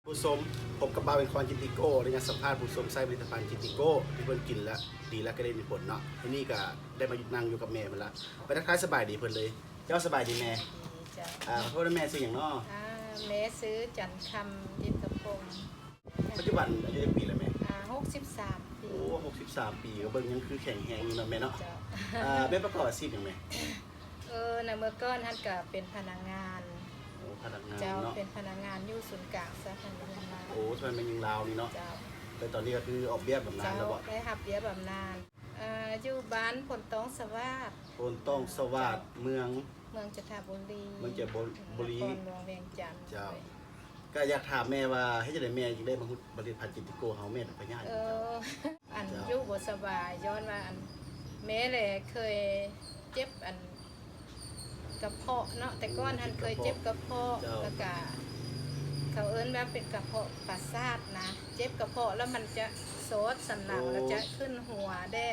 ຜູ້ຊົມ ພົບກັບບ່າວແມ່ນຄວານ ຈິນຕິໂກ້ ໄດ້ມາສຳພາດຜູ້ຊົມໃຊ້ຜະລິດຕະພັນ ຈິນຕິໂກ້ ທີ່ເພິ່ນກິນແລ້ວດີ ແລ້ວກໍໄດ້ມີຜົນເນາະ. ມື້ນີ້ກໍໄດ້ມານັ່ງຢູ່ກັບແມ່ເພິ່ນລະ ໄປທັກທາຍສະບາຍດີເພິ່ນເລີຍ. ເຈົ້າ ສະບາຍດີແມ່. ເຈົ້າ ອ່າ ຂໍໂທດນະແມ່ ຊື່ຫຍັງເນາະ? ອ່າ ແມ່ຊື່ຈັນຄຳ ຈິດຕະພົງ. ປັດຈຸບັນອາຍຸຈັກປີແລ້ວແມ່? ອ່າ ຫົກສິບສາມປີ. ໂອ້ ຫົກສິບສາມປີ ກໍເບິ່ງຍັງຄືແຂງແຮງຢູ່ເນາະແມ່ເນາະ. ເຈົ້າ ອ່າ ແມ່ປະກອບອາຊີບຫຍັງແມ່? ເອີ ໃນເມື່ອກ່ອນຫັ້ນກະເປັນພະນັກງານ. ໂອ້ ພະນັກງານເນາະ. ເຈົ້າ ເປັນພະນັກງານຢູ່ສູນກາງສະຫະພັນແຮງງານລາວ. ໂອ້ ສະຫະພັນແຮງງານລາວນີ້ເນາະ. ເຈົ້າ ແຕ່ຕອນນີ້ກໍຄືອອກວຽກບຳນານແລ້ວບໍ? ເຈົ້າ ໄດ້ຮັບວຽກບຳນານ. ເອີ ຢູ່ບ້ານໂພນຕ້ອງສະຫວາດ. ໂພນຕ້ອງສະຫວາດ. ເຈົ້າ ເມືອງ? ເມືອງຈັນທະບູລີ. ເມືອງຈັນທະບູລີ. ນະຄອນຫຼວງວຽງຈັນ. ເຈົ້າ ກໍຢາກຖາມແມ່ວ່າ ເຮັດຈັ່ງໃດແມ່ຈຶ່ງໄດ້ມາຮູ້ຜະລິດຕະພັນ ຈິນຕິໂກ້ ເຮົາ ແມ່ເປັນພະຍາດຫຍັງ? ເອີ ເຈົ້າ ອັນ ເຈົ້າ ຢູ່ບໍ່ສະບາຍ ຍ້ອນວ່າ ອັນ ແມ່ແຫຼະເຄີຍເຈັບ ອັນ ກະເພາະເນາະ. ແຕ່ກ່ອນຫັ້ນເຄີຍເຈັບກະເພາະ. ເຈົ້າ ແລ້ວກະເຂົາເອີ້ນວ່າເປັນກະເພາະປະສາດນະ. ເຈັບກະເພາະແລ້ວມັນຈະຊອດສັນຫຼັງ. ໂອ້ ແລ້ວຈະຂຶ້ນຫົວແດ່.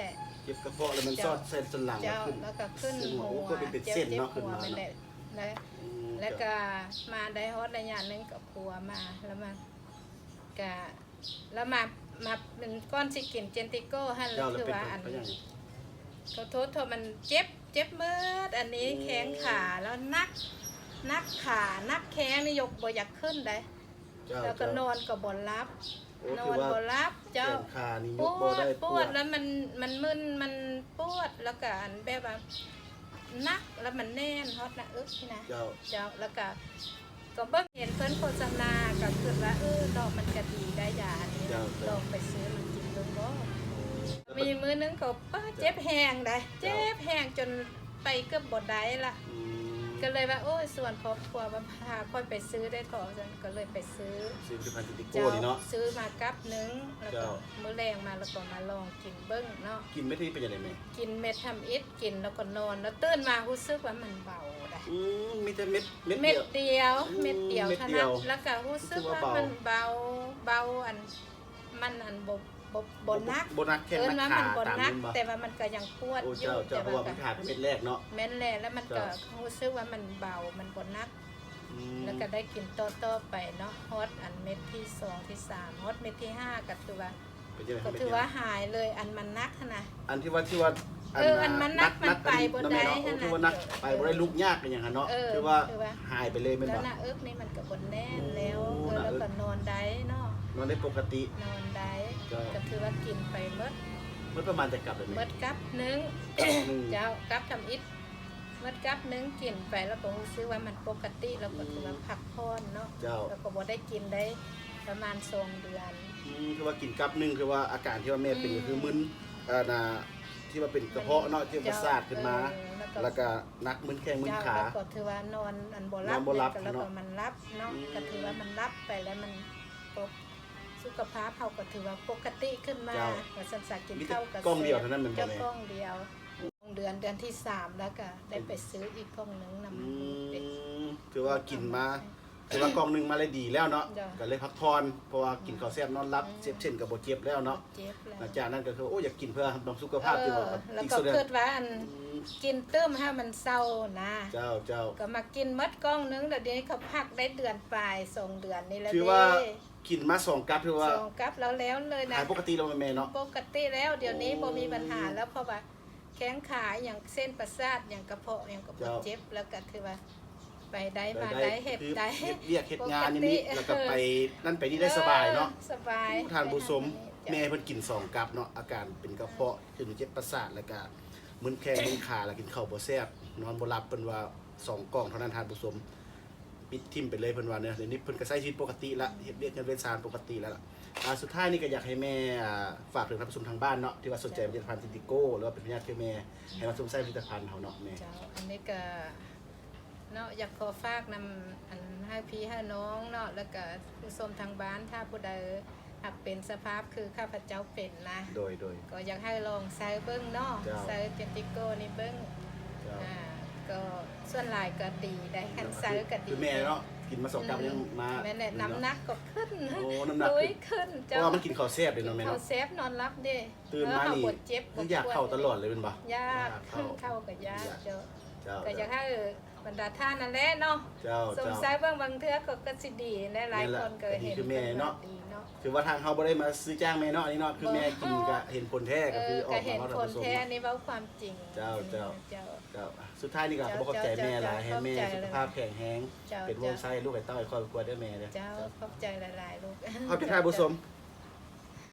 ເຈັບກະເພາະແລ້ວມັນຊອດໃສ່ສັນຫຼັງ. ເຈົ້າ ແລ້ວຂຶ້ນຫົວ. ໂອ້ ກໍເປັນເສັ້ນເນາະ ຂຶ້ນມາເນາະ. ແລ້ວ ອືມ ແລ້ວກໍມາໄດ້ຮອດໄລຍະໜຶ່ງກໍປົວມາ ແລ້ວມາ ກະ ແລ້ວມາ ມາ ເປັນ ກ່ອນຊິກິນ ເຈນຕິໂກ້ ຫັ້ນ ແລ້ວ ແລ້ວຖືວ່າ ອັນ ເປັນຫຍັງ? ຂໍໂທດເຖາະ ມັນເຈັບ ເຈັບໝົດ ອັນນີ້ ອືມ ແຂ້ງຂາ ແລ້ວໜັກ ໜັກຂາ ໜັກແຂ້ງນີ້ ຍົກບໍ່ຢາກຂຶ້ນໃດ. ເຈົ້າ ແລ້ວກໍ ເຈົ້າ ນອນກໍບໍ່ຫຼັບ. ໂອ້ ນອນບໍ່ຫຼັບ. ເຈົ້າ ແຂນຂານີ້ຍົກບໍ່ໄດ້ ປວດ ປວດ ປວດ ແລ້ວມັນ ມັນມຶນ ມັນປວດ ແລ້ວກໍ ອັນ ແບບວ່າໜັກ ແລ້ວມັນແໜ້ນຮອດໜ້າເອິກນີ້ນະ. ເຈົ້າ ເຈົ້າ ແລ້ວກໍ ກໍເບິ່ງເຫັນເພິ່ນໂຄສະນາ ກໍຄິດວ່າ ເອີ ເນາະ ມັນກໍດີໄດ໋ ຢາອັນນີ້. ເຈົ້າ ລອງໄປຊື້ມາກິນເບິ່ງບໍ. ມີມື້ໜຶ່ງກໍ ປ້າ ເຈັບແຮງໃດ໋. ເຈົ້າ ເຈັບແຮງຈົນໄປເກືອບບໍ່ໄດ້ລະ. ອືມ ກໍເລີຍວ່າ ໂອ້ຍ ຊວນຄອບຄົວວ່າ ພາຂ້ອຍໄປຊື້ໄດ້ເຖາະ ວ່າຊັ້ນ. ກໍເລີຍໄປຊື້ ຊື້ຜະລິດຕະພັນ ຈິນຕິໂກ້ ເຈົ້າ ນີ້ເນາະ. ຊື້ມາກັບໜຶ່ງ ແລ້ວກໍ ເຈົ້າ ມື້ແລງມາ ແລ້ວກໍມາລອງກິນເບິ່ງເນາະ. ກິນເມັດນີ້ເປັນຈັ່ງໃດແມ່? ກິນເມັດທຳອິດ ກິນແລ້ວກໍນອນ ແລ້ວຕື່ນມາຮູ້ສຶກວ່າມັນເບົາໃດ໋. ອືມ ມີແຕ່ເມັດ ເມັດດຽວ ເມັດດຽວ ອືມ ເມັດດຽວເທົ່ານັ້ນ. ແລ້ວກໍຮູ້ສຶກວ່າມັນເບົາ ເບົາ ອັນ ມັນ ອັນ ບໍ່ ບໍ່ ບໍ່ໜັກ ບໍ່ໜັກແຂ້ງ ເອີ້ນວ່າມັນບໍ່ໜັກ ແຕ່ວ່າມັນກໍຍັງປວດຢູ່. ໂອ້ ເຈົ້າ ເຈົ້າ ເພາະວ່າມັນທາເປັນເມັດແລກເນາະ. ແມ່ນແຫຼະ ແລ້ວມັນກໍ ເຈົ້າ ຮູ້ສຶກວ່າມັນເບົາ ມັນບໍ່ໜັກ. ອືມ ແລ້ວກໍໄດ້ກິນຕໍ່ໆໄປເນາະ ຮອດອັນເມັດທີສອງ ທີສາມ ຮອດເມັດທີຫ້າ ກໍຖືວ່າ ເປັນຈັ່ງໃດ? ກໍຖືວ່າຫາຍເລີຍ ອັນມັນໜັກຫັ້ນນະ. ອັນທີ່ວ່າ ທີ່ວ່າ ເອີ ອັນມັນໜັກ ມັນໄປບໍ່ໄດ້ຫັ້ນນະ. ໂອ້ ຖືວ່າໜັກ ໄປບໍ່ໄດ້ ລຸກຍາກ ເປັນຫຍັງຫັ້ນເນາະ. ເອີ ຖືວ່າຫາຍໄປເລີຍແມ່ນບໍ່? ແລ້ວໜ້າເອິກນີ້ມັນກໍບໍ່ແໜ້ນແລ້ວ. ໂອ້ ເອີ ແລ້ວກໍນອນໄດ້ເນາະ. ນອນໄດ້ປົກກະຕິ. ນອນໄດ້. ເຈົ້າ ກໍຖືວ່າກິນໄປໝົດ. ໝົດປະມານຈັກກັບແລ້ວແມ່? ໝົດກັບໜຶ່ງ. ກັບໜຶ່ງ. ເຈົ້າ ກັບທຳອິດ. ໝົດກັບໜຶ່ງ ກິນໄປແລ້ວກໍຮູ້ສຶກວ່າມັນປົກກະຕິ ແລ້ວກໍຖືວ່າ ອືມ ພັກຜ່ອນເນາະ. ເຈົ້າ ແລ້ວກໍບໍ່ໄດ້ກິນໄດ້ປະມານສອງເດືອນ. ອືມ ຖືວ່າກິນກັບໜຶ່ງ ຄືວ່າອາການທີ່ວ່າແມ່ເປັນ ອືມ ກໍຄືມຶນ ອ່າ ນະ ທີ່ວ່າເປັນກະເພາະເນາະ ເຈັບປະສາດຂຶ້ນມາ. ເອີ ແລ້ວກໍ ແລ້ວກໍໜັກມຶນແຂ້ງມຶນຂາ. ເຈົ້າ ແລ້ວກໍຖືວ່ານອນ ອັນ ບໍ່ຫຼັບ. ນອນບໍ່ຫຼັບ ແລ້ວກໍ ເນາະ ແລ້ວກໍມັນຫຼັບເນາະ. ອືມ ກໍຖືວ່າມັນຫຼັບໄປແລ້ວ ມັນປົກ ສຸຂະພາບເຮົາກໍຖືວ່າປົກກະຕິຂຶ້ນມາ. ເຈົ້າ ວ່າຊັ້ນຊະ ກິນເຂົ້າກໍແຊບ. ມີແຕ່ກ່ອງດຽວເທົ່ານັ້ນແມ່ນບໍ່ແມ່? ເຈົ້າ ກ່ອງດຽວ. ສອງເດືອນ ເດືອນທີສາມແລ້ວກໍໄດ້ໄປຊື້ອີກກ່ອງໜຶ່ງນຳ. ອືມ ເດັກ ຖືວ່າກິນມາ ຖືວ່າກ່ອງໜຶ່ງມາແລ້ວດີແລ້ວເນາະ. ເຈົ້າ ກໍເລີຍພັກຜ່ອນ ເພາະວ່າກິນເຂົ້າແຊບນອນຫຼັບ. ອືມ ເຈັບເສັ້ນກໍບໍ່ເຈັບແລ້ວເນາະ. ບໍ່ເຈັບແລ້ວ. ຫຼັງຈາກນັ້ນກໍຄື ໂອ້ ຢາກກິນເພື່ອບຳລຸງສຸຂະພາບ. ເອີ ທີ່ວ່າ ແລ້ວກໍຄິດວ່າ ອັນ ອືມ ກິນຕື່ມໃຫ້ມັນເຊົານະ. ເຈົ້າ ເຈົ້າ ກໍມາກິນໝົດກ່ອງໜຶ່ງ ແລ້ວດຽວນີ້ກໍພັກໄດ້ເດືອນປາຍ ສອງເດືອນນີ້ແຫຼະ. ຖືວ່າ ເດ້ ກິນມາສອງກັບ ຖືວ່າສອງກັບແລ້ວ ແລ້ວເລີຍນະ. ຫາຍປົກກະຕິແລ້ວແມ່ເນາະ? ປົກກະຕິແລ້ວ ດຽວນີ້ບໍ່ມີບັນຫາແລ້ວ. ໂອ້ ເພາະວ່າ ແຂ້ງຂາຫຍັງ ເສັ້ນປະສາດຫຍັງ ກະເພາະຫຍັງກໍບໍ່ເຈັບ. ເຈົ້າ ແລ້ວກໍຖືວ່າໄປໄດ້ມາໄດ້ ເຮັດໄດ້ ເຮັດວຽກເຮັດງານນີ້ ແລ້ວກໍໄປນັ້ນໄປນີ້ໄດ້ສະບາຍເນາະ. ເອີ ສະບາຍ. ໂອ້ ທ່ານຜູ້ຊົມ ແມ່ເພິ່ນກິນສອງກັບເນາະ ອາການເປັນກະເພາະ ຂຶ້ນເຈັບປະສາດ ແລ້ວກໍມຶນແຂ້ງມຶນຂາ ແລ້ວກິນເຂົ້າບໍ່ແຊບ ນອນບໍ່ຫຼັບ. ເພິ່ນວ່າສອງກ່ອງເທົ່ານັ້ນ ທ່ານຜູ້ຊົມ ປິດຖິ້ມໄປເລີຍ ເພິ່ນວ່າເນາະ. ດຽວນີ້ເພິ່ນກໍໃຊ້ຊີວິດປົກກະຕິລະ ເຮັດວຽກເຮືອນວຽກຊານປົກກະຕິແລ້ວລະ. ອ່າ ສຸດທ້າຍນີ້ກໍຢາກໃຫ້ແມ່ ອ່າ ຝາກເຖິງທ່ານຜູ້ຊົມທາງບ້ານເນາະ ທີ່ວ່າສົນໃຈຜະລິດຕະພັນ ຈິນຕິໂກ້ ຫຼືວ່າເປັນພະຍາດຄືແມ່ ໃຫ້ມາຊົມໃຊ້ຜະລິດຕະພັນເຮົາເນາະແມ່. ເຈົ້າ ອັນນີ້ກໍເນາະ ຢາກຂໍຝາກນຳ ອັນ ໃຫ້ພີ່ໃຫ້ນ້ອງເນາະ ແລ້ວກໍຜູ້ຊົມທາງບ້ານ ຖ້າຜູ້ໃດຫາກເປັນສະພາບຄືຂ້າພະເຈົ້າເປັນນະ ໂດຍ ໂດຍ ກໍຢາກໃຫ້ລອງໃຊ້ເບິ່ງເນາະ. ເຈົ້າ ໃຊ້ເຈນຕິໂກ້ນີ້ເບິ່ງ. ເຈົ້າ ອ່າ ກໍສ່ວນຫຼາຍກໍດີໄດ໋ ຄັນໃຊ້ກໍດີ. ຄືແມ່ເນາະ ກິນມາສອງກັບ ອືມ ຍັງມາ ແມ່ນແຫຼະ ນ້ຳໜັກກໍຂຶ້ນ. ໂອ້ ນ້ຳໜັກຂຶ້ນ. ເຈົ້າ ເພາະວ່າມັນກິນເຂົ້າແຊບເດ້ເນາະແມ່ເນາະ. ກິນເຂົ້າແຊບ ນອນຫຼັບເດ້. ຕື່ນມານີ້ ເອີ ບໍ່ເຈັບ ຄືຢາກເຂົ້າຕະຫຼອດເລີຍແມ່ນບໍ່? ຢາກ ຢາກເຂົ້າ ເຂົ້າກໍຢາກ. ເຈົ້າ ເຈົ້າ ກໍຢາກໃຫ້ ບັນດາທ່ານນັ້ນແຫຼະເນາະ ເຈົ້າ ສົງໄສເບິ່ງບາງເທື່ອກໍ ກໍຊິດີແຫຼະ ຫຼາຍຄົນກໍເຫັນເພິ່ນວ່າດີເນາະ ຖືວ່າທາງເຮົາບໍ່ໄດ້ມາຊື້ຈ້າງແມ່ເນາະ ອັນນີ້ເນາະ ຄືແມ່ກິນກໍເຫັນຜົນແທ້ ກໍຄືອອກມາເນາະ ເຫັນຜົນແທ້ ອັນນີ້ເວົ້າຄວາມຈິງ ເຈົ້າ ເຈົ້າ ເຈົ້າ ເຈົ້າ ສຸດທ້າຍນີ້ກໍຂໍຂອບໃຈແມ່ຫຼາຍ ໃຫ້ແມ່ສຸຂະພາບແຂງແຮງ ເປັນຫ່ວງໃສລູກໃຫ້ເຕົ້າໃຫ້ຄອບຄົວເດີແມ່ເດີ ເຈົ້າ ຂອບໃຈຫຼາຍໆລູກ ຂອບໃຈທ່ານຜູ້ຊົມ.